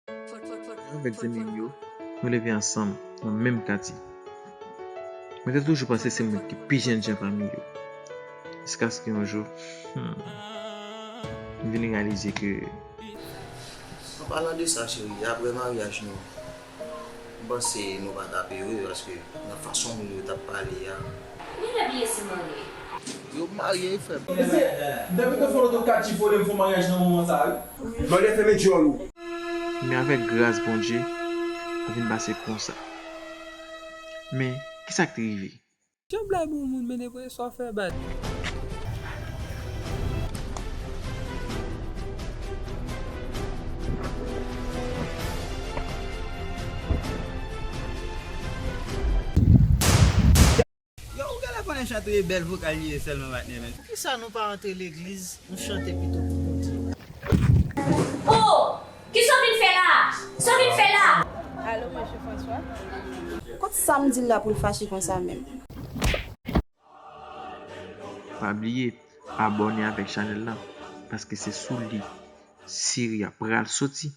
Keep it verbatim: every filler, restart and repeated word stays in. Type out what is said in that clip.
Avèk zanmi m yo, nou leve ansanm nan menm katye. Mwen te toujou panse se mwen ki pi jènjan pami yo. Jiskaske yon jou, hmm, m vin reyalize ke... An palan de sa, cheri, apre maryaj nou, m panse nou pa t ap ere, paske nan fason moun yo t ap pale a. Kounye a byen si marye. Yo marye, frè m. Mesye, depi te fè oto kat chifone m fè maryaj nan moman sa, wi. Mande fèmen djòl ou. Men avèk gras Bondye, sa vin pase konsa. Men, kisa k te rive? Jan blag bon moun mennen pou eswa fè bad. Yo, ou genlè konnen chante e bèl vokal li ye sèlman, patnè, men. Poukisa nou pa antre legliz, nou chante pito pou Bondye? Oh! Kisa w vin fè la? Sa w vin fè la? Alo, mesye François? Kot Sam di l la pou l fache konsa menm? Pa bliye abòne avèk chanèl la, paske se sou li seri a pral soti.